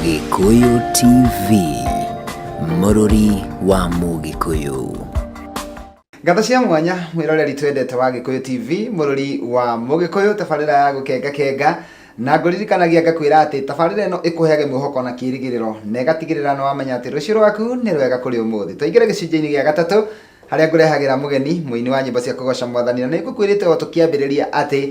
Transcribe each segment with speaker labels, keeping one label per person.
Speaker 1: Gĩkũyũ TV, mũrũri wa Mũgĩkũyũ.
Speaker 2: Ngatho cia mwanya mwĩroreri twendete wa Gĩkũyũ TV, mũrũri wa Mũgĩkũyũ, tabarĩra ya gũkenga kenga na ngũririkanagia ngakwĩra atĩ tabarĩra ĩno ĩkũheage mwĩhoko na kĩrĩgĩrĩro na ĩgatigĩrĩra nĩ wamenya atĩ rũciũ rwaku nĩ rwega kũrĩ ũmũthĩ. Twaingĩra gĩcunjĩ-inĩ gĩa gatatũ harĩa ngũrehagĩra mũgeni mũini wa nyĩmbo cia kũgoca mwathani na nĩ ngũkwĩrĩte o tũkĩambĩrĩria atĩ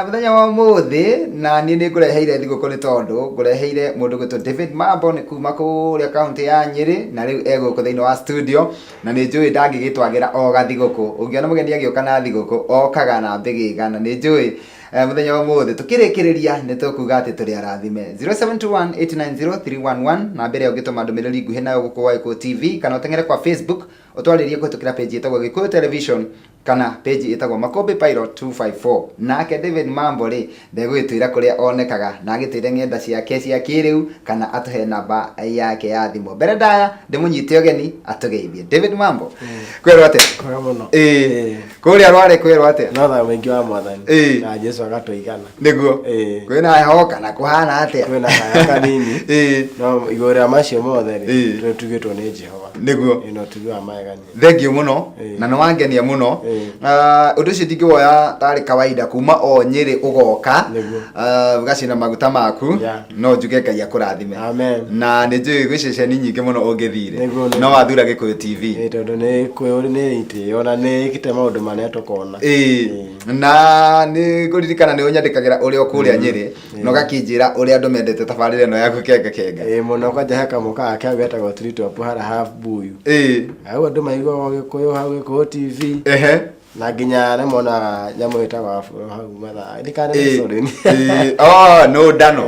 Speaker 2: Mũthenya wa ũmũthĩ na niĩ nĩ ngũreheire thigũkũ nĩ tondũ ngũreheire mũndũ gwĩtwo David Mambo nĩ kuma kũrĩa kaũntĩ ya Nyĩrĩ na rĩu e gũkũ thĩinĩ wa studio na nĩ njũĩ ndangĩgĩtwagĩra o gathigũkũ. Ũngĩona mũgeni agĩũka na thigũkũ okaga na mbĩgĩga na nĩ njũĩ mũthenya wa ũmũthĩ tũkĩrĩkĩrĩria nĩ tũkuga atĩ tũrĩ arathime. 0721890311 namba ĩrĩa ũngĩtũma ndũmĩrĩri nguhĩ nayo gũkũ gwa Gĩkũyũ TV kana ũteng'ere kwa Facebook ũtwarĩrie kũhĩtũkĩra page ĩtagwo Gĩkũyũ Television kana page ĩtagwo Makũmbĩ Pilot 254. Nake David Mambo rĩ, ndegũgĩtwĩra kũrĩa onekaga, na agĩtwĩre ng'enda ciake cia kĩrĩu, kana atũhe namba yake ya thimũ. Mbere ndaya, ndĩmũnyite ũgeni, atũgeithie. David Mambo, kwerwo atĩa?
Speaker 3: Kwega mũno.
Speaker 2: Ĩĩ. Kũrĩa Rware kwerwo atĩa?
Speaker 3: No thayũ mũingĩ wa Mwathani.
Speaker 2: Ĩĩ.
Speaker 3: Na Jesu agatũigana.
Speaker 2: Nĩguo.
Speaker 3: Ĩĩ.
Speaker 2: Kwĩna heho kana kũhana atĩa?
Speaker 3: Kwĩna heho kanini.
Speaker 2: Ĩĩ.
Speaker 3: No igũrũ rĩa macio mothe rĩ,
Speaker 2: Ĩĩ.
Speaker 3: tũtugĩtwo nĩ Jehova.
Speaker 2: Nĩguo.
Speaker 3: Ĩĩ, na ũtugi wa magegania.
Speaker 2: Thengiũ mũno
Speaker 3: Ĩĩ.
Speaker 2: na nĩ wangenia mũno.
Speaker 3: Ĩĩ.
Speaker 2: Ũndũ ũcio ndingĩwoya tarĩ kawaida kuma o Nyĩrĩ ũgoka.
Speaker 3: Nĩguo.
Speaker 2: Ũgacina maguta maku. No njuge Ngai akũrathime.
Speaker 3: Amen.
Speaker 2: Na nĩ njũĩ gwĩ ceceni nyingĩ mũno ũngĩthire.
Speaker 3: Nĩguo, nĩguo.
Speaker 2: No wathura Gĩkũyũ TV.
Speaker 3: Ĩĩ, tondũ nĩ kwĩ nĩ itĩo na nĩ ĩkĩte maũndũ marĩa tũkona.
Speaker 2: Ĩĩ. Na nĩ ngũririkana nĩ ũnyandĩkagĩra ũrĩ o kũrĩa Nyĩrĩ na ũgakĩnjĩra ũrĩa andũ mendete tabarĩra ĩno ya gũkenga kenga.
Speaker 3: Ĩĩ mũno kwanja he kamwe gake hau getagwo Treetop harĩa ha Mbuyu.
Speaker 2: Ĩĩ.
Speaker 3: Hau andũ maiguaga Gĩkũyũ hau Gĩkũyũ TV.
Speaker 2: Ehe.
Speaker 3: Na nginya nĩ monaga nyamũ ĩtagwo afro hau mathaa. Nĩ kana nĩ sorry.
Speaker 2: Ĩĩ. Oh, no ndano.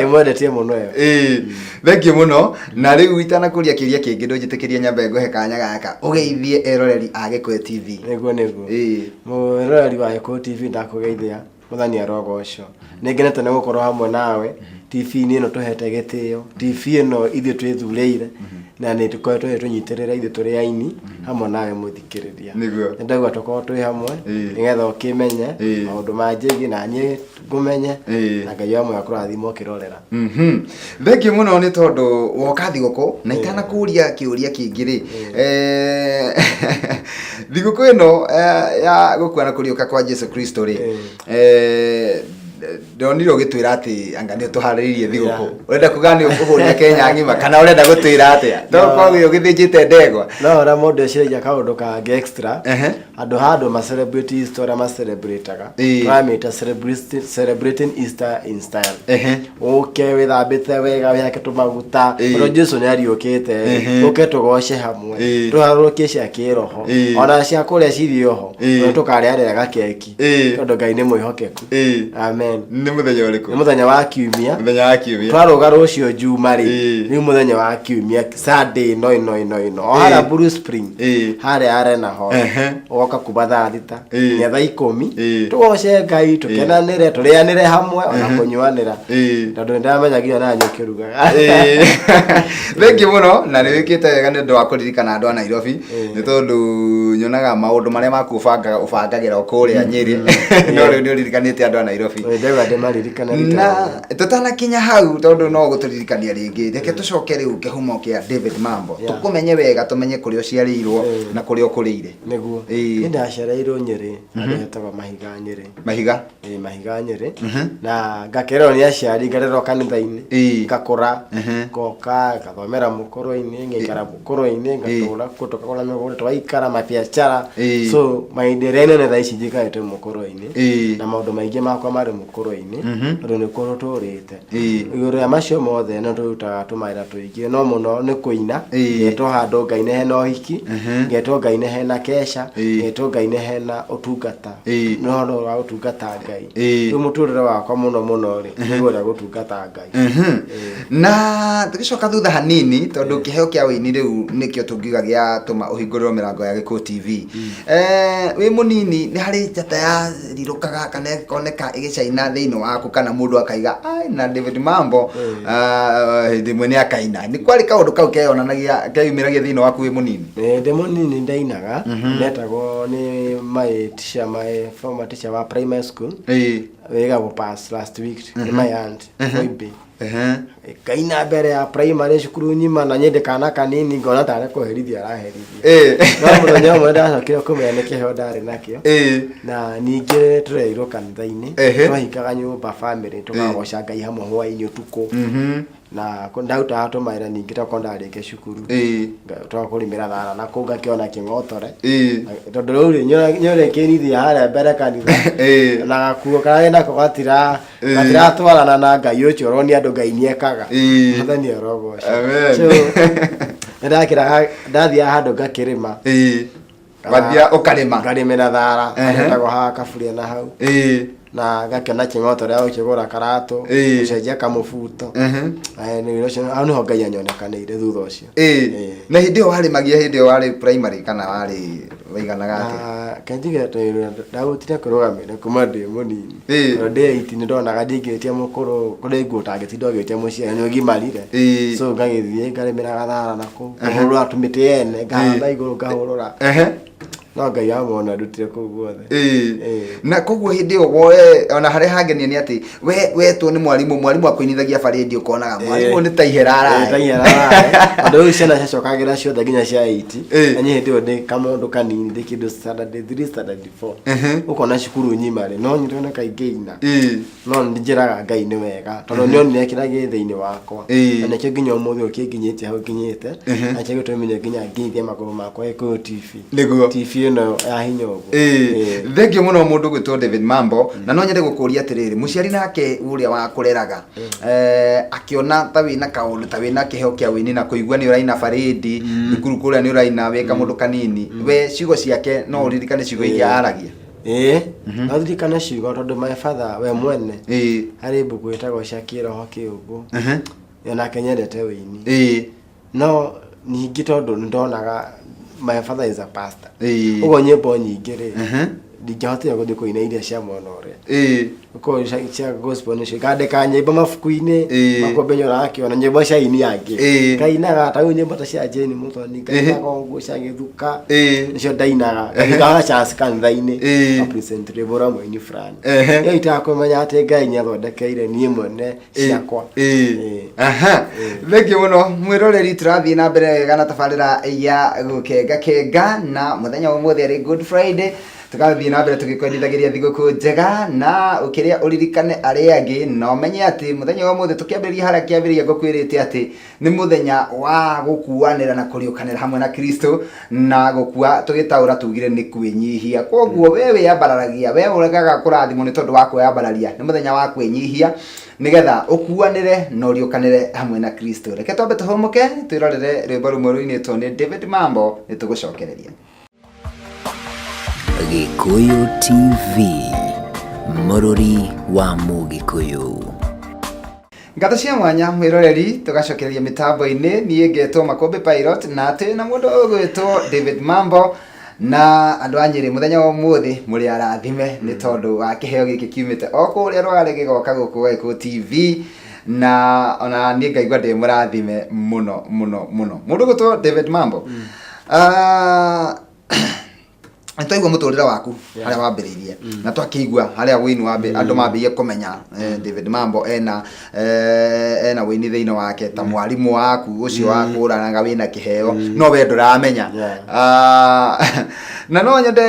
Speaker 3: Ĩmwendetie mũno ĩyo.
Speaker 2: Ĩĩ. Thengiũ mũno. Na rĩu itanakũria kĩũria kĩngĩ ndũnjĩtĩkĩrie nyambe ngũhe kanya gaka ũgeithie eroreri a Gĩkũyũ TV.
Speaker 3: Nĩguo nĩguo.
Speaker 2: Ĩĩ.
Speaker 3: Mwĩroreri wa Gĩkũyũ TV ndakũgeithia. Mwathani arogocwo. Nĩ ngenete nĩ gũkorwo hamwe nawe TV-inĩ ĩno tũhete gĩtĩo, TV ĩno ithuĩ twĩthurĩire na nĩ tũkoretwo tũnyitĩrĩre ithuĩ tũrĩ aini hamwe nawe mũthikĩrĩria.
Speaker 2: Nĩguo.
Speaker 3: Nĩ ndauga tũkorwo twĩ hamwe nĩgetha ũkĩmenye maũndũ manjĩgiĩ na niĩ ngũmenye na Ngai wa muoyo akũrathime ũkĩrorera.
Speaker 2: Thengiũ mũno nĩ tondũ woka thigũkũ na itanakũria kĩũria kĩngĩ rĩ, thigũkũ ĩno ya gũkua na kũriũka kwa Jesu Kristo rĩ, ndonire ũgĩtwĩra atĩ anga nĩ ũtũharĩrĩirie thigũkũ. Ũrenda kuga nĩ ũkũhũnia Kenya ng'ima kana ũrenda gũtwĩra atĩa? To ũkorwo ũgĩthĩnjĩte ndegwa.
Speaker 3: No ũrĩa mũndũ eciragia kaũndũ kangĩ extra Andũ ha andũ ma celebrate Easter ũrĩa ma celebrate-aga. Tũramĩta celebrating Easter in style. Ũke wĩthambĩte wega wĩhake tũmaguta. Tondũ Jesu nĩ ariũkĩte. Ũke tũgoce hamwe. Tũharũrũkie cia kĩroho. Ona cia kũrĩa cirĩ oho. Tondũ tũkarĩarĩra gakeki. Tondũ Ngai nĩ mwĩhokeku. Amen.
Speaker 2: Nĩ mũthenya ũrĩkũ?
Speaker 3: Nĩ mũthenya wa kiumia.
Speaker 2: Mũthenya wa kiumia.
Speaker 3: Twarũga rũciũ Juma rĩ. Rĩu mũthenya wa kiumia Sunday ĩno ĩno ĩno ĩno. O harĩa Blue Spring. Harĩa Arena Hall. Ũgoka kuma thaa 6 nginya thaa 10. Tũgoce Ngai, tũkenanĩre, tũrĩanĩre hamwe ona kũnyuanĩra. Tondũ nĩ ndamenya nginya na nyũkĩ ũrugaga.
Speaker 2: Thengiũ mũno na nĩ wĩkĩte wega nĩ ũndũ wa kũririkana andũ a Nairobi nĩ tondũ nyonaga maũndũ marĩa maku ũbangaga ũbangagĩra o kũrĩa Nyĩrĩ no rĩu nĩ ũririkanĩte andũ a Nairobi.
Speaker 3: Ndauga ndĩmaririkane rita
Speaker 2: Na
Speaker 3: rĩmwe.
Speaker 2: tũtanakinya hau tondũ no gũtũririkania rĩngĩ, reke tũcoke rĩu kĩhumo kĩa David Mambo. Tũkũmenye wega tũmenye kũrĩa ũciarĩirwo na kũrĩa ũkũrĩire.
Speaker 3: Nĩguo. Niĩ ndaciarĩirwo Nyĩrĩ handũ hetagwo Mahiga Nyĩrĩ.
Speaker 2: Mahiga.
Speaker 3: Ĩĩ Mahiga Nyĩrĩ. Na ngakererwo nĩ aciari ngarerwo kanitha-inĩ. Ngakũra. Ngoka ngathomera Mũkũrwe-inĩ, ngaikara Mũkũrwe-inĩ, ngatũra kuo tũkagũra mĩgũnda tũgaikara mabiacara. So mahinda ĩrĩa inene thaa ici njikarĩte Mũkũrwe-inĩ. Na maũndũ maingĩ makwa marĩ Mũkũrwe-inĩ tondũ nĩkuo tũtũrĩte. Igũrũ rĩa macio mothe no tũrutaga tũmawĩra tũingĩ no mũno nĩ kũina. Ngetwo handũ ngaine hena ũhiki, ngetwo ngaine hena kesha, ngetwo ngaine hena ũtungata. Nĩ ũhoro wa gũtungata Ngai. Rĩu mũtũrĩre wakwa mũno mũno rĩ, nĩ ũrĩa gũtungata Ngai.
Speaker 2: Na tũgĩcoka thutha hanini tondũ kĩheo kĩa ũini rĩu nĩkĩo tũngiuga gĩatũma ũhingũrĩrwo mĩrango ya Gĩkũyũ TV. Wĩ mũnini nĩ harĩ njata yarirũkaga kana ĩkoneka ĩgĩcaina thĩinĩ waku kana mũndũ akaiga ai na David Mambo hĩndĩ ĩmwe nĩ akaina. Nĩ kwarĩ kaũndũ kau keyonanagia keyumĩragia thĩinĩ waku wĩ mũnini?
Speaker 3: Ndĩ mũnini ndainaga, ndetagwo Nderirwo nĩ my teacher, my former teacher wa primary school, wĩga pass last week, nĩ my aunt Oibi. Ngaina mbere ya primary cukuru nyima na nyende kana kanini, ngona tarĩ kũherithia araherithia. No mũthenya ũmwe ndacokire kũmenya nĩ kĩheo ndarĩ nakĩo. Na ningĩ tũrerirwo kanitha-inĩ, twahingaga nyũmba family, tũkagoca Ngai hamwe hwaĩ-inĩ ũtukũ. Na ndarutaga tũmawĩra ningĩ tokorwo ndarĩkia cukuru, twa kũrĩmĩra thara na kũu, ngakĩona kĩng'otore, tondũ rĩu rĩ nyore kĩnithia harĩa mbere kanitha na gakuo karĩa nako gatira gatiratwarana na Ngai ũcio ũronia andũ Ngai nĩekaga. Mwathani arogoca.
Speaker 2: Amen.
Speaker 3: So nĩndakĩraga, ndathiaga handũ ngakĩrĩma.
Speaker 2: Wathia ũkarĩma?
Speaker 3: Ngarĩmĩra thara etagwo haha kaburia na hau, na ngakĩona kĩng'otore gũkĩgũra karatũ, gũcenjia kamũbuto. Nĩ ũcio hau nĩho Ngai anyonekanĩire thutha ũcio.
Speaker 2: Na hĩndĩ ĩyo warĩmagia, hĩndĩ ĩyo warĩ primary kana warĩ waiganaga atĩa?
Speaker 3: Ah, kenjige ndahotire kũrũgamĩrĩra kuma ndĩ mũnini, tondũ ndĩ 8 nĩ ndonaga ndingĩtia mũkũrũ kũrĩ nguo ũtangĩtinda ũgĩtia mũciari nĩ ũgimarire. So ngagĩthiĩ ngarĩmĩra gathara na kũu, ngahũrũra tũmĩtĩ ene, ngahamba igũrũ ngahũrũra. No Ngai amona ndutire kũu guothe.
Speaker 2: Na koguo hĩndĩ ĩyo woe ona harĩa hangenia nĩ atĩ we wetwo nĩ mwarimũ, mwarimũ akũinithagia barĩndi, ũkonaga mwarimũ nĩ ta ihera arae.
Speaker 3: Tondũ rĩu ciana ciacokagĩra ciothe nginya cia 8, na niĩ hĩndĩ ĩyo ndĩ kamũndũ kanini, ndĩ kĩndũ standard 3, standard 4, ũkona cukuru nyima rĩ no nyitwo na kaingĩ ina. No nĩ njĩraga Ngai nĩ wega, tondũ nĩ onire kĩrĩa gĩ thĩinĩ wakwa, na nĩkĩo nginya ũmũthĩ ũyũ kĩnginyĩtie hau nginyĩte, na nĩkĩo gĩtũmire nginya nginyithie magũrũ makwa Gĩkũyũ TV, TV ĩno ya hinya ũguo.
Speaker 2: Thengiũ mũno mũndũ gwĩtwo David Mambo. Na no nyende gũkũria atĩrĩrĩ, mũciari nake ũrĩa wakũreraga, akĩona ta wĩna kaũndũ, ta wĩna kĩheo kĩa wĩini na kũigua nĩ ũraina barĩndi thukuru kũrĩa, nĩ ũraina wĩ kamũndũ kanini, we ciugo ciake no ũririkane ciugo iria aragia?
Speaker 3: Ĩĩ, no ndirikane ciugo, tondũ my father we mwene harĩ mbuku ĩtagwo cia kĩroho kĩũngũ, nake nyendete wĩini. No ningĩ tondũ nĩndonaga my father is a pastor, ũguo nyĩmbo nyingĩ rĩ, ndingĩahotire gũthiĩ kũina iria cia mwena ũrĩa ũkorwo cia gospel, nĩcio ngandĩka nyĩmbo mabuku-inĩ makũmbe ũrakĩona nyĩmbo cia aini angĩ, ngainaga ta rĩu nyĩmbo ta cia Jane Muthoni, ngainaga ũguo cia gĩthuka, nĩcio ndainaga ngahingaga chance kanitha-inĩ, ngapresent rwĩmbo rwa mũini fulani. Ĩyo itakũmenya atĩ Ngai nĩathondekeire niĩ mwene ciakwa.
Speaker 2: Aha. Thengiũ mũno mwĩroreri, tũrathiĩ na mbere wega na tabarĩra ya gũkenga kenga, na mũthenya wa ũmũthĩ arĩ Good Friday, tũgathiĩ na mbere tũgĩkwendithagĩria thigũkũ njega, na ũkĩrĩa ũririkane arĩa angĩ, na ũmenye atĩ mũthenya wa ũmũthĩ tũkĩambĩrĩria harĩa kĩambĩrĩria ngũkwĩrĩte atĩ nĩ mũthenya wa gũkuanĩra na kũriũkanĩra hamwe na Kristo, na gũkua tũgĩtaũra tugire nĩ kwĩnyihia. Koguo we wĩyambararagia, we ũregaga kũrathimwo nĩ tondũ wa kwĩyambararia, nĩ mũthenya wa kwĩnyihia nĩgetha ũkuanĩre na ũriũkanĩre hamwe na Kristo. Reke twambe tũhũmũke, twĩrorere rwĩmbo rũmwe rũinĩtwo nĩ David Mambo, nĩ tũgũcokereria.
Speaker 1: Gĩkũyũ TV, mũrũri wa Mũgĩkũyũ.
Speaker 2: Ngatho cia mwanya mwĩroreri, tũgacokereria mĩtambo-inĩ. Niĩ ngetwo Makũmbĩ Pilot, na twĩ na mũndũ ũgwĩtwo David Mambo. Na andũ a Nyĩrĩ, mũthenya wa ũmũthĩ mũrĩ arathime nĩ tondũ wa kĩheo gĩkĩ kiumĩte o kũrĩa rwarĩ gĩgoka gũkũ Gĩkũyũ TV, na ona niĩ ngaigua ndĩ mũrathime mũno mũno mũno. Mũndũ ũgwĩtwo David Mambo, nĩ twaigua mũtũrĩre waku harĩa wambĩrĩirie, na twakĩigua harĩa wĩini wambe andũ mambĩrĩirie kũmenya David Mambo ena wĩini thĩinĩ wake, ta mwarimũ waku ũcio wakũranaga wĩna kĩheo no we ndũramenya. Na no nyende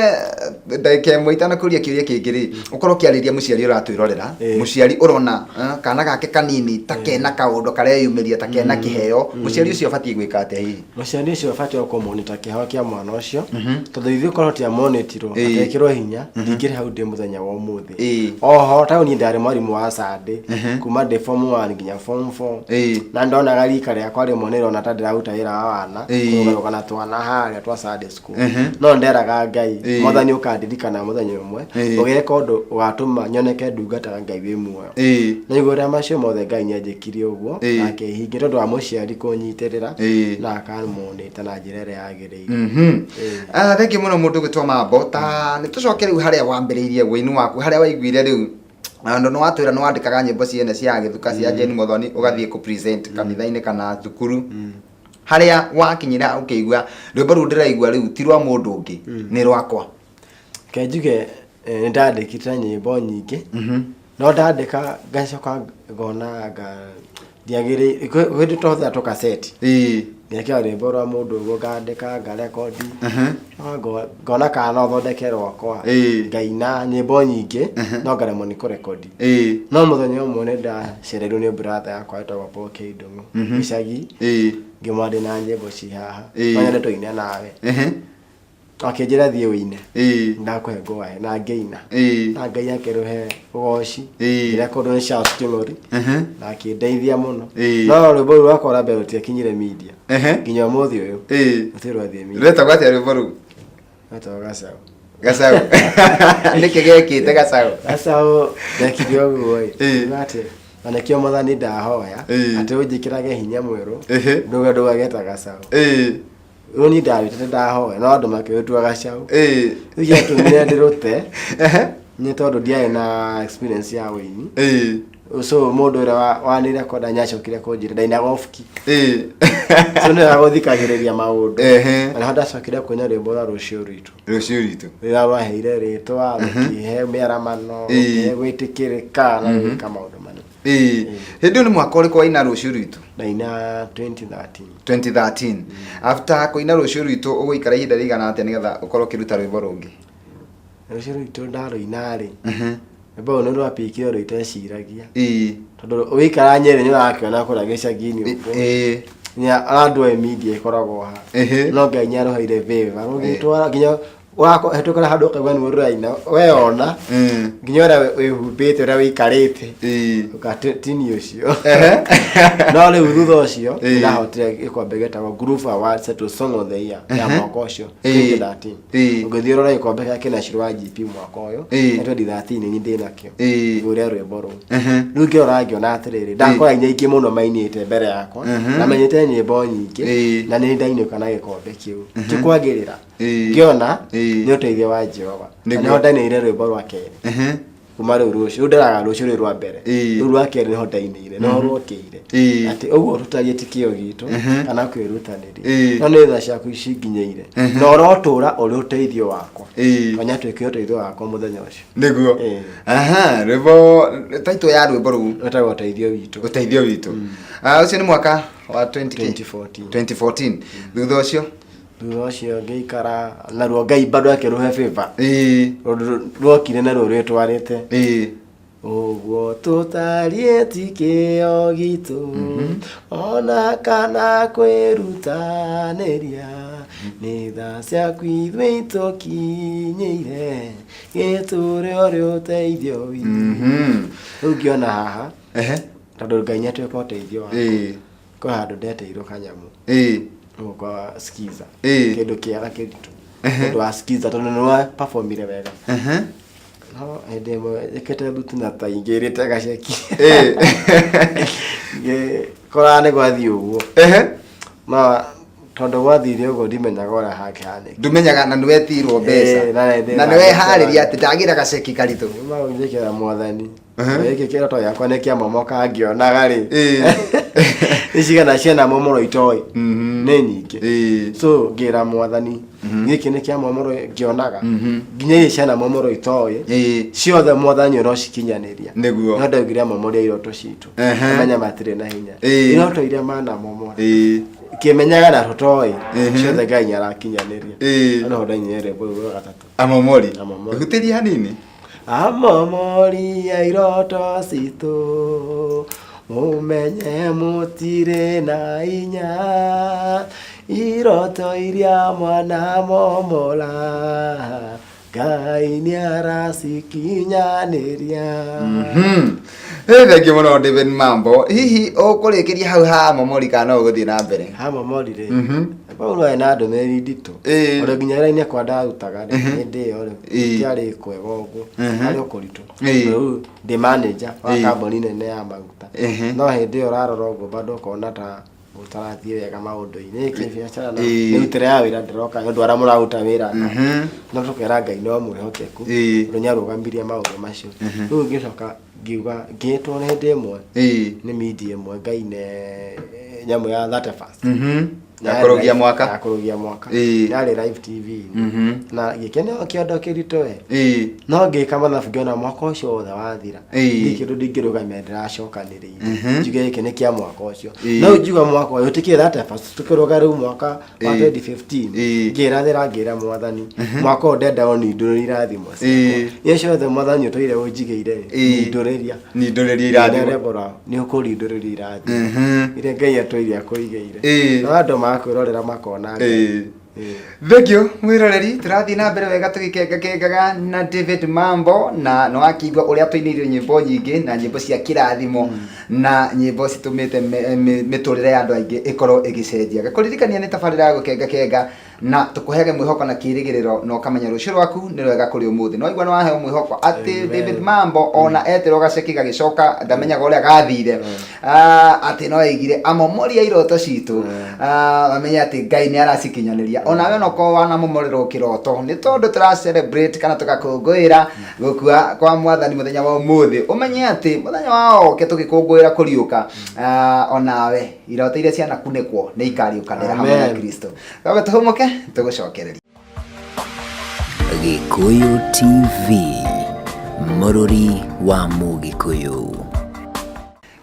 Speaker 2: ndagĩka ĩmwe itanakũria kĩũria kĩngĩ rĩ, ũkorwo ũkĩarĩria mũciari ũratwĩrorera, mũciari ũrona kana gake kanini ta kena kaũndũ kareyumĩria, ta kena kĩheo, mũciari ũcio abatiĩ gwĩka atĩa hihi?
Speaker 3: Mũciari ũcio abatiĩ kũmonita kĩheo kĩa mwana ũcio, tondũ ithuĩ korwo tiamonitirwo, atekĩrwo hinya, ndingĩrĩ hau ndĩ mũthenya wa ũmũthĩ. Oho ta niĩ ndarĩ mwarimũ wa Sunday kuma ndĩ form 1 nginya form 4, na ndonaga rika rĩakwa rĩmwe nĩrona ta ndĩraruta wĩra wa wana, kũrũgarũga na twana harĩa twa Sunday school, no nderaga Ngai, Mwathani, ũkandirikana mũthenya ũmwe, ũgeka ũndũ ũgatũma nyoneke ndungataga Ngai wĩ muoyo. Na igũrũ rĩa macio mothe, Ngai nĩanjĩkire ũguo na akĩhingia tondũ wa mũciari kũnyitĩrĩra na akamonĩta na njĩra ĩrĩa yagĩrĩire.
Speaker 2: Ah, thengiũ mũno mũndũ gwĩtwo Mambo. Ta nĩ tũcoke rĩu harĩa wambĩrĩirie wũini waku, harĩa waiguire rĩu andũ nĩ watwĩra nĩ wandĩkaga nyĩmbo ciene cia gĩthuka cia Jane Muthoni, ũgathiĩ kũ present kanitha-inĩ kana thukuru, harĩa wakinyĩra ũkĩigua rwĩmbo rũu ndĩraigua rĩu ti rwa mũndũ ũngĩ, nĩ rwakwa.
Speaker 3: Reke njuge nĩ ndandĩkĩte nyĩmbo nyingĩ, no ndandĩka ngacoka ngona anga ndiagĩrĩire. Kwĩ hĩndĩ tũhũthĩra tũkaseti, ngekĩra rwĩmbo rwa mũndũ ũguo, ngandĩka, ngarekondi, ngona kana no thondeke rwakwa, ngaina nyĩmbo nyingĩ no ngaremwo nĩ kũrekondi. No mũthenya ũmwe nĩ ndacereirwo nĩ brother yakwa wetagwo Paul K. Ndung'u gĩcagi, ngĩmwĩra ndĩna nyĩmbo ci haha, no nyende tũine nawe. Akĩnjĩra thiĩ ũine, ndakũhe ngwae, na ngĩina, na Ngai akĩrũhe ũgoci. Ngĩrekondwo nĩ Charles King'ori na akĩndeithia mũno. No rwĩmbo rũu rwakwa rwa mbere rũtiakinyire media nginya ũmũthĩ ũyũ, rũtirĩ rwathiĩ media.
Speaker 2: Rwetagwo atĩa rwĩmbo rũu?
Speaker 3: Rwetagwo Gacaũ.
Speaker 2: Gacaũ. Nĩkĩ gekĩte gacaũ?
Speaker 3: Gacaũ ndekire ũguo ĩ, atĩ na nĩkĩo Mwathani ndahoya atĩ ũnjĩkĩrage hinya mwerũ, ndũge ndũgageta gacaũ. Rĩu niĩ ndarutĩte ndahoya, no andũ makĩrũtua gacaũ. Rĩu gĩatũmire ndĩrũte nĩ tondũ ndiarĩ na experience ya ũini. So mũndũ ũrĩa wanirekonda nĩacokire kũnjĩra ndainaga obuki, so nĩ agũthikagĩrĩria maũndũ. Na nĩho ndacokire kũina rwĩmbo rwa Rũciũ Rwitũ.
Speaker 2: Rũciũ Rwitũ.
Speaker 3: Rĩrĩa rwaheire rĩtwa, rũkĩhe mĩaramano, rũkĩhe gwĩtĩkĩrĩka na gwĩka maũndũ manene.
Speaker 2: Hĩndĩ ĩyo nĩ mwaka ũrĩkũ waina Rũciũ Rwitũ?
Speaker 3: Ndaina 2013.
Speaker 2: 2013. After kũina Rũciũ Rwitũ ũgũikara ihinda rĩigana atĩa nĩgetha ũkorwo ũkĩruta rwĩmbo rũngĩ?
Speaker 3: Rũciũ Rwitũ ndarũina rĩ, rwĩmbo rũu nĩ rwapikire ũndũ iteciragia, tondũ ũgĩikara Nyĩrĩ nĩ ũrakĩona kũrĩa gĩcagi-inĩ ũguo nginya andũ a media ĩkoragwo ha, no Ngai nĩ arũheire favor rũgĩtwara nginya ũrahĩtũkĩra handũ ũkaigua nĩ ũraina weyona, nginya ũrĩa wĩhumbĩte, ũrĩa wĩikarĩte, ũgatini ũcio. No rĩu thutha ũcio nĩndahotire gĩkombe gĩtagwo Groove Awards to Song of the Year ya mwaka ũcio, 2013. Ũngĩthiĩ ũrore gĩkombe kĩa kĩna wa GP mwaka ũyũ na 2013 nĩ ndĩ nakĩo ngũrĩa rwĩmbo rũu. Rĩu ngĩrora ngĩona atĩrĩrĩ, ndakora inya ingĩ mũno mainĩte mbere yakwa na mainĩte nyĩmbo nyingĩ, na nĩ ndainũka na gĩkombe kĩu kĩkwagĩrĩra. Ngĩona nĩ ũteithio wa Jehova, na nĩho ndainĩire rwĩmbo rwa kerĩ kuma rĩu rũciũ. Rĩu nderaga rũciũ rĩu rwa mbere, rĩu rwa kerĩ nĩho ndainĩire, nĩho rwokĩire atĩ ũguo tũtariĩ ti kĩo gitũ kana kwĩrutanĩria, no nĩ tha ciaku cinginyĩire na ũrotũra ũrĩ ũteithio wakwa. Tonya tuĩke ũteithio wakwa mũthenya ũcio.
Speaker 2: Nĩguo. Aha, rwĩmbo taitũ ya rwĩmbo rũu?
Speaker 3: Rwĩtagwo Ũteithio Witũ.
Speaker 2: Ũteithio Witũ. Ah, ũcio nĩ mwaka wa 20
Speaker 3: 2014.
Speaker 2: 2014. Thutha ũcio?
Speaker 3: Thutha ũcio ngĩikara naruo, Ngai bado akĩrũhe favor. Rũndũ ruokire naruo rwĩtwarĩte ũguo tũtariĩ ti kĩo gitũ ona kana kwĩrutanĩria, nĩ tha ciaku ithuĩ itũkinyĩire, gĩtũre ũrĩ ũteithio witũ. Rĩu ngĩona haha, tondũ Ngai nĩatuĩka ũteithio wakwa, kwĩ handũ ndeteirwo kanyamũ gũkwa skiza, kĩndũ kĩega kĩritũ ũndũ wa skiza, tondũ nĩ wa performire wega. No hĩndĩ ĩmwe njĩkĩte thuti na ta ingĩrĩte gaceki, ngĩkora nĩ gwathiĩ ũguo. No tondũ gwathire ũguo, ndimenyaga ũrĩa hangĩhanĩka.
Speaker 2: Ndumenyaga na nĩwetirwo mbeca.
Speaker 3: Na
Speaker 2: na nĩweharĩria atĩ ndagĩra gaceki karitũ.
Speaker 3: Njĩkĩra Mwathani gĩkĩ kĩroto gĩakwa nĩ kĩamomoka ngĩonaga rĩ, nĩ cigana ciana momoro itoĩ nĩ nyingĩ. So ngĩra Mwathani gĩkĩ nĩ kĩa momoro ngĩonaga, nginya iria ciana momoro itoĩ ciothe, Mwathani ũrocikinyanĩria. No ndaugire amomoria iroto citũ, menya matirĩ na hinya, iroto iria manamomora kĩmenyaga na tũtoĩ ciothe, Ngai nĩ arakinyanĩria. No ndainire rwĩmbo rũu rwa gatatũ.
Speaker 2: Amomori.
Speaker 3: Amomori.
Speaker 2: Hutĩria hanini.
Speaker 3: Amomori ya iroto citũ, mũmenye mũtirĩ na inya, iroto iria mwana momora, Ngai nĩ aracikinyanĩria.
Speaker 2: Thengiũ mũno, David Mambo. Hihi ũkũrĩkĩria hau ha momori kana no ũgũthiĩ na mbere?
Speaker 3: Ha momori rĩ, Paulo arĩ na ndũmĩrĩri nditũ. Ona nginya wĩra-inĩ kwa ndarutaga rĩ, hĩndĩ ĩyo rĩ, gũtiarĩ kwega ũguo, harĩ o kũritũ. Rĩu ndĩ manager wa kambuni nene ya maguta, no hĩndĩ ĩyo ũrarora ũguo bado ũkona ta gũtarathiĩ wega maũndũ-inĩ kĩbiacara, na mĩrutĩre ya wĩra ndĩroka nĩ ũndũ arĩa mũraruta wĩra no tũkera Ngai no mwĩhokeku, tondũ nĩarũgamirie maũndũ macio. Rĩu ngĩcoka ngiuga ngĩtwo nĩ hĩndĩ ĩmwe nĩ media ĩmwe ngaine nyamũ ya 31st.
Speaker 2: Ya kũrũgia mwaka.
Speaker 3: Ya kũrũgia mwaka. Yarĩ live TV. Na gĩkeno kĩondo kĩritũ we. No ngĩka mathabu ngĩona mwaka ũcio wothe wathira. Ndirĩ kĩndũ ndingĩrũgamia ndĩracokanĩrĩire. Njuge gĩkĩ nĩ kĩa mwaka ũcio. No njuga mwaka ũyũ tũkĩra atĩa first tũkĩrũga rĩu mwaka wa 2015. Ngĩrathĩra ngĩra mwathani mwaka ũyũ ndenda ũnindũrĩrie irathimo ciakwa. Iria ciothe mwathani ũtũire ũnjigĩire nindũrĩria.
Speaker 2: Nindũrĩria irathimo.
Speaker 3: Deborah nĩ ũkũrindũrĩria irathimo iria Ngai atũire akũigĩire. No andũ makwĩrorera makona Ngai.
Speaker 2: Thank you mwiroreri, tũrathiĩ na mbere wega tũgĩkengakengaga na David Mambo, na nĩ wakĩigua ũrĩa tũinĩire nyĩmbo nyingĩ na nyĩmbo cia kĩrathimo na nyĩmbo citũmĩte mĩtũrĩre ya andũ aingĩ ĩkorwo ĩgĩcenjia. Ngakũririkania nĩ tabarĩra ya gũkengakenga na tũkũheage mwĩhoko na kĩrĩgĩrĩro na ũkamenya rũciũ rwaku nĩ rwega kũrĩ ũmũthĩ. No igua nĩ waheo mwĩhoko atĩ
Speaker 3: Amen.
Speaker 2: David Mambo ona eterwo gaceki gagĩcoka ndamenyaga ũrĩa gathire, atĩ no aigire amomoria iroto citũ, amenye atĩ Ngai nĩ aracikinyanĩria. Onawe onokorwo wanamomorerwo kĩroto nĩ tondũ tũra celebrate kana tũgakũngũĩra gũkua kwa mwathani mũthenya wa ũmũthĩ, ũmenye atĩ mũthenya wa oke tũgĩkũngũĩra kũriũka, onawe iroto iria cianakunĩkwo nĩ ikariũkanĩra hamwe na
Speaker 3: Amen.
Speaker 2: Kristo. Twambe tũhũmũke tũgũcokererie.
Speaker 1: Gĩkũyũ TV, mũrũri wa Mũgĩkũyũ.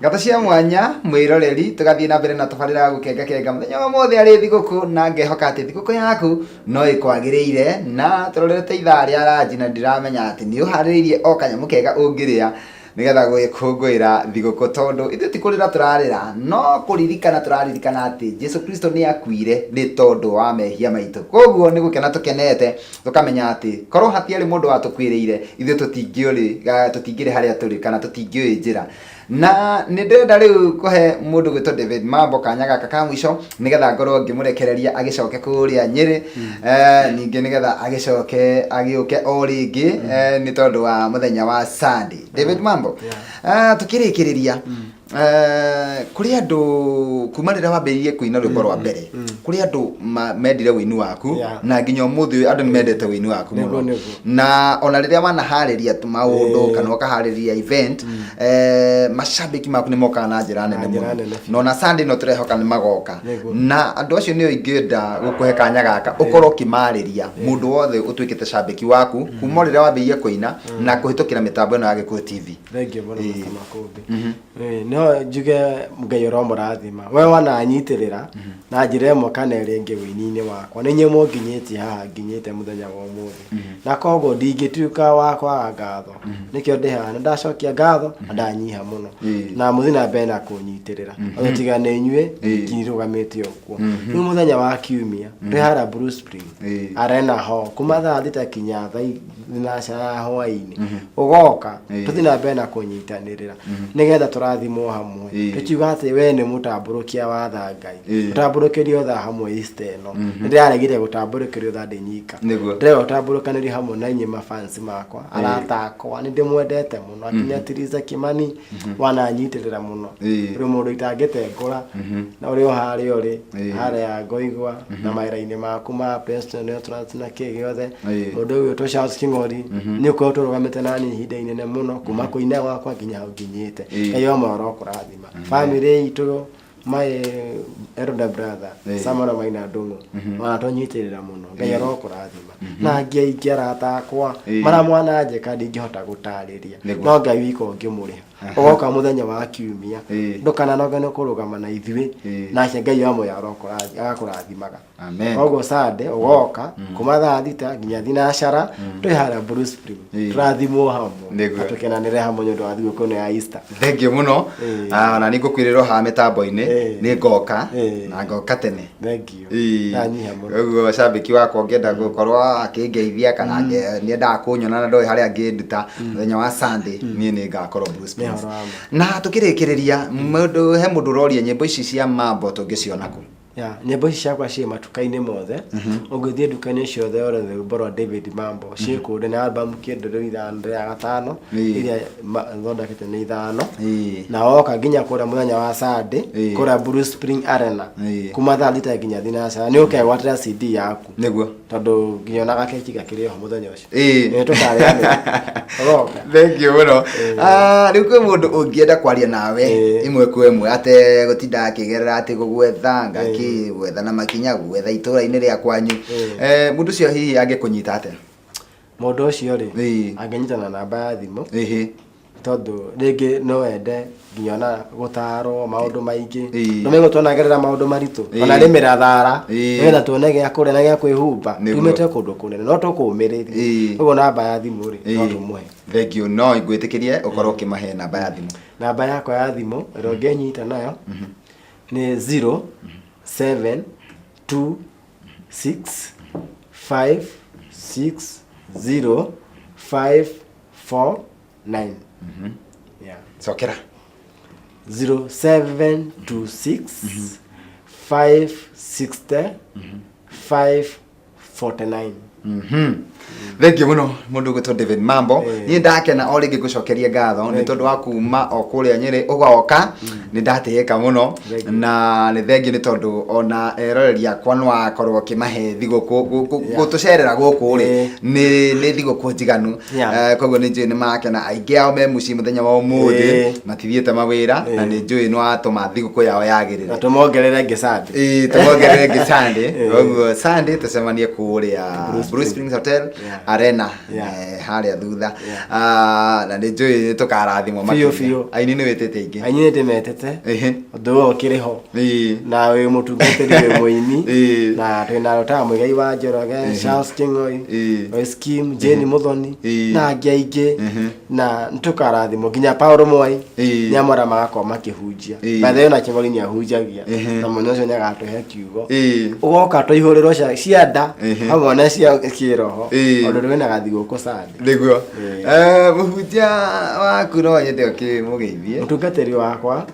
Speaker 2: Ngatho cia mwanya mwĩroreri, tũgathiĩ na mbere na tabarĩra ya gũkengakenga mũthenya wa ũmũthĩ arĩ thigũkũ, na ngehoka atĩ thigũkũ yaku no ĩkwagĩrĩire, na tũrorete ithaa rĩa ranji na ndiramenya atĩ nĩ ũharĩrĩirie o kanyamũ kega ũngĩrĩa nĩgetha gwĩkũngũĩra thigũkũ, tondũ ithuĩ ti kũrĩra tũrarĩra no kũririkana tũraririkana atĩ Jesu Kristo nĩ akuire nĩ tondũ wa mehia maitũ. Koguo nĩ gũkena tũkenete tũkamenya atĩ korwo hatiarĩ mũndũ watũkuĩrĩire ithuĩ tũtingĩrĩ harĩa tũrĩ kana tũtingĩũĩ njĩra. Na nĩ ndĩrenda rĩu kũhe mũndũ gwĩtwo David Mambo kanya gaka ka mũico nĩgetha ngorwo ngĩmũrekereria agĩcoke kũrĩa Nyĩrĩ, ningĩ nĩgetha agĩcoke agĩũke o rĩngĩ, nĩ tondũ wa mũthenya wa Sunday. David Mambo, tũkĩrĩkĩrĩria, kũrĩ andũ kuma rĩrĩa wambĩrĩirie kũina rwĩmbo rwa mbere, kũrĩ andũ mendire ũini waku, na nginya ũmũthĩ ũyũ andũ nĩ mendete ũini waku mũno. Na ona rĩrĩa wanaharĩria maũndũ kana ũkaharĩria event, macambĩki maku nĩ mokaga na njĩra nene
Speaker 3: Na njĩra
Speaker 2: mũno.
Speaker 3: nene biũ.
Speaker 2: Na ona Sunday no tũrehoka nĩ magoka. Na andũ acio nĩo ingĩenda gũkũhe kanya gaka ũkorwo ũkĩmarĩria mũndũ wothe ũtuĩkĩte cambĩki waku kuma o rĩrĩa wambĩrĩirie kũina na kũhĩtũkĩra mĩtambo ĩno ya Gĩkũyũ TV.
Speaker 3: Thank you mũno Mr. Makũmbĩ. No njuge Ngai ũromũrathima. We wananyitĩrĩra na njĩra ĩmwe kana ĩrĩa ĩngĩ ũini-inĩ wakwa. Nĩ inyuĩ mũnginyĩtie haha nginyĩte mũthenya wa ũmũthĩ. Na koguo ndingĩtuĩka wa kwaga ngatho. Nĩkĩo ndĩ haha, nĩ ndacokia ngatho na ndanyiha mũno. Na mũthiĩ na mbere na kũnyitĩrĩra. O tiga nĩ inyuĩ ndirũgamĩte ũguo. Rĩu mũthenya wa kiumia twĩ harĩa Blue Spring Arena Hall kuma thaa thita kinya thaa thinacara ya hwaĩ-inĩ. Ũgoka tũthiĩ na mbere na kũnyitanĩrĩra nĩgetha tũrathimwo hamwe. Tũkiuga atĩ we nĩ mũtambũrũkia wa tha Ngai. Ũtambũrũkĩrio tha hamwe Easter ĩno. Nĩ ndĩraregire gũtambũrũkĩrio tha ndĩ nyika. Ndĩrenda gũtambũrũkanĩrio hamwe na inyuĩ mafans makwa, arata akwa, nĩ ndĩmwendete mũno. Akinya Teresa Kimani wananyitĩrĩra mũno. Ũrĩ mũndũ itangĩtengũra na ũrĩ o harĩa ũrĩ, harĩa ngoigwa na mawĩra-inĩ maku ma Preston Restaurant na kĩ gĩothe. Mũndũ ũyũ ũgwĩtwo Charles King'ori nĩ ũkoretwo ũrũgamĩte na niĩ ihinda inene mũno kuma kũina gwakwa nginya hau nginyĩte. Ngai wa muoyo arokũrathima. Family itũ, my elder brother Samuel Maina Ndung'u wanatũnyitĩrĩra mũno. Ngai arokũrathima. Na angĩ aingĩ arata akwa marĩa mwananjĩka ndingĩhota gũtarĩria, no Ngai wika ũngĩmũrĩha. Ũgoka mũthenya wa kiumia, ndũkananoge nĩ kũrũgama na ithuĩ, nake Ngai wa muoyo agakũrathimaga.
Speaker 2: Amen.
Speaker 3: Koguo Sunday ũgoka kuma thaa thita nginya thinacara twĩ harĩa Blue Spring, tũrathimwo hamwe na tũkenanĩre hamwe nĩ ũndũ wa thigũkũ ĩno ya Easter.
Speaker 2: Thank you mũno. Ona nĩ ngũkwĩrĩrwo haha mĩtambo-inĩ nĩ ngoka na ngoka tene.
Speaker 3: Thank you. Ndanyiha mũno.
Speaker 2: Ũguo cambĩki wakwa ũngĩenda gũkorwo akĩngeithia kana nĩendaga kũnyona na ndoĩ harĩa angĩnduta mũthenya wa Sunday, niĩ nĩ ngakorwo Blue Springs.
Speaker 3: Nĩ ũhoro wa ma.
Speaker 2: Na tũkĩrĩkĩrĩria, he mũndũ ũroria nyĩmbo ici cia Mambo tũngĩciona kũ?
Speaker 3: Ya, nyĩmbo ici ciakwa ciĩ matuka-inĩ mothe. Ũngĩthiĩ nduka-inĩ ciothe ũrore rwĩmbo rwa David Mambo ciĩ kũu. Na album kĩndũ rĩu ithano, ya gatano iria thondekete nĩ ithano. Na woka nginya kũrĩa mũthenya wa Sunday kũrĩa Blue Spring Arena kuma thaa thita nginya thinacara nĩ ũkegwatĩra CD yaku. Tondũ nginya ona gakeki gakĩrĩ ho mũthenya ũcio. Nĩ tũkarĩanĩra. Ũgoka.
Speaker 2: Thank you mũno. Rĩu kwĩ mũndũ ũngĩenda kwaria nawe ĩmwe kwa ĩmwe ategũtinda akĩgerera atĩ gũgwetha ngakĩ Rĩngĩ gwetha na makinya, gwetha itũra-inĩ rĩa kwanyu. Mũndũ ũcio hihi angĩkũnyita atĩa?
Speaker 3: Mũndũ ũcio rĩ, angĩnyita na namba ya thimũ, tondũ rĩngĩ no wende nginya ona gũtarwo maũndũ maingĩ. Nĩmegũ tuonagerera maũndũ maritũ, ona rĩmĩra thara, nĩgetha tuone gĩa kũrĩa na gĩa kwĩhumba. Tumĩte kũndũ kũnene no tũkũmĩrĩria. Ũguo namba ya thimũ rĩ, no tũmũhe.
Speaker 2: Thank you. No ngwĩtĩkĩrie ũkorwo ũkĩmahe namba ya thimũ.
Speaker 3: Namba yakwa ya thimũ ĩrĩa ũngĩnyita nayo nĩ 0 7 2 6 5 6 0 5 4 9. Yeah.
Speaker 2: Cokera.
Speaker 3: 0726 560 549.
Speaker 2: Thank you muno mundu gwitwo David Mambo. Niĩ ndakena o rĩngĩ ngũcokeria ngatho nĩ tondũ wa kuma o kũrĩa Nyĩrĩ ũgoka, nĩ ndatĩĩka mũno.
Speaker 3: Thank you.
Speaker 2: Na nĩ thengiũ nĩ tondũ ona eroreri akwa nĩ wakorwo ũkĩmahe thigũkũ gũtũcerera gũkũ rĩ, nĩ thigũkũ njiganu. Koguo nĩ njũĩ nĩ makena, aingĩ ao me mũciĩ mũthenya wa ũmũthĩ, matithiĩte mawĩra, na nĩ njũĩ nĩ watũma thigũkũ yao yagĩrĩre.
Speaker 3: Na tũmongerere ngĩ Sunday.
Speaker 2: Ĩĩ, tũmongerere ngĩ Sunday. Koguo Sunday tũcemanie kũrĩa Blue Springs Hotel Arena, harĩa thutha. Na nĩ njũĩ nĩ tũkarathimwo
Speaker 3: Biũ,
Speaker 2: makĩria.
Speaker 3: Biũ.
Speaker 2: Aini nĩ wĩtĩte aingĩ?
Speaker 3: Aini nĩ ndĩmetĩte. Ũndũ ũyũ ũkĩrĩ ho. Na wĩ mũtungatĩri, wĩ mũini. Na twĩna Rotaga Mũigai wa Njoroge, Charles King'oi, Royce Kim, Jane Muthoni, na angĩ aingĩ, na nĩtũkarathimwo nginya Paul Mwai, nĩ amwe arĩa magakorwo makĩhunjia. By the way, ona Kĩng'ori nĩ ahunjagia, na mũthenya ũcio nĩ agatũhe kiugo. Ũgoka tũihũrĩrwo cia nda hamwe na cia kĩroho, tondũ twĩna gathigũkũ Sunday.
Speaker 2: Nĩguo. Mũhunjia waku no nyende ũkĩmũgeithie.
Speaker 3: Mũtungatĩri wakwa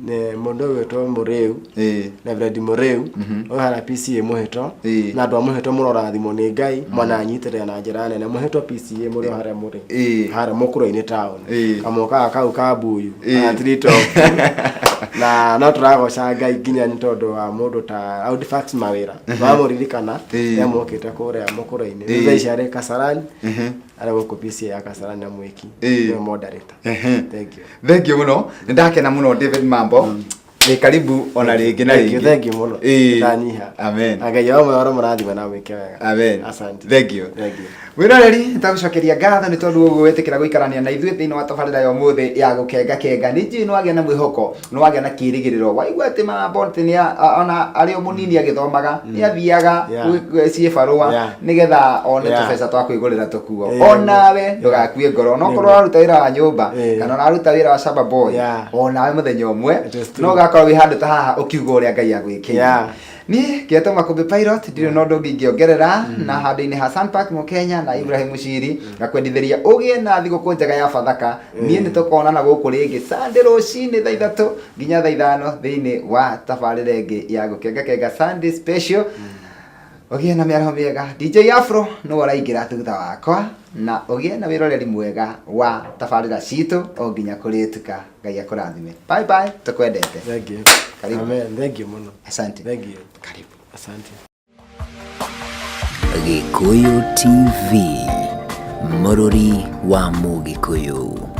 Speaker 3: nĩ mũndũ ũgwĩtwo Mũrĩu, Reverend Mũrĩu, ũyũ harĩa PCA Mũhĩto. Na andũ a Mũhĩto mũrorathimwo nĩ Ngai, mwananyitĩrĩra na njĩra nene. Mũhĩto PCA mũrĩ o harĩa mũrĩ, harĩa Mũkũrwe-inĩ town, kamũkaga kau ka Mbuyu, Treetop. Na no tũragoca Ngai nginya nĩ tondũ wa mũndũ ta Audifax Mawĩra, mamũririkana, nĩamũkĩte kũrĩa Mũkũrwe-inĩ. Thutha ici arĩ Kasarani, arĩ gũkũ PCA ya Kasarani na Mwĩki, nĩwe moderator. Thank you.
Speaker 2: Thank you mũno, nĩ ndakena mũno David Mambo. Wĩ karibu ona rĩngĩ na
Speaker 3: Thank you,
Speaker 2: rĩngĩ.
Speaker 3: thank you mũno. Ndanyiha.
Speaker 2: Amen.
Speaker 3: Na Ngai wa muoyo mũrathime na mwĩke wega.
Speaker 2: Amen.
Speaker 3: Asante.
Speaker 2: Thank you.
Speaker 3: Thank you.
Speaker 2: Mwĩroreri, nĩtagũcokeria ngatho nĩ tondũ ũguo wetĩkĩra gũikarania na ithuĩ thĩinĩ wa tabarĩra ya ũmũthĩ ya gũkenga kenga. Nĩ njũĩ nĩwagĩa na mwĩhoko, nĩwagĩa na kĩĩrĩgĩrĩro, waigua atĩ Mambo atĩ ona arĩ o mũnini agĩthomaga nĩ athiaga ciĩbarũa nĩgetha one tũbeca twa kwĩgũrĩra tũkuo. Onawe ndũgakue ngoro, onokorwo ũraruta wĩra wa nyũmba kana ũraruta wĩra wa shamba boy, onawe mũthenya ũmwe
Speaker 3: It is true.
Speaker 2: no ũgakorwo wĩ handũ ta haha ũkiuga ũrĩa Ngai agwĩkĩire. Niĩ ngetwo Makũmbĩ Pilot, ndirĩ na ũndũ ũngĩ ingĩongerera, na handũ-inĩ ha Sunpark Mũkenya na Ibrahim Mũciri, ngakwendithĩria ũgĩe na thigũkũ njega ya Bathaka. Niĩ nĩ tũkonana gũkũ rĩngĩ Sunday rũcinĩ thaa 3 nginya thaa 5 thĩinĩ wa tabarĩra ĩngĩ ya gũkengakenga Sunday Special. Ũgĩe na mĩaraho mĩega. DJ Afro nĩwe ũraingĩra thutha wakwa, na ũgĩe na wĩroreri mwega wa tabarĩra citũ o nginya kũrĩtuka. Ngai akũrathime. Bye bye, tũkwendete.
Speaker 3: Thank you.
Speaker 2: Karibu.
Speaker 3: Amen. Thank you mũno.
Speaker 2: Asante.
Speaker 3: Thank you.
Speaker 2: Karibu.
Speaker 3: Asante.
Speaker 1: Gĩkũyũ TV, mũrũri wa Mũgĩkũyũ.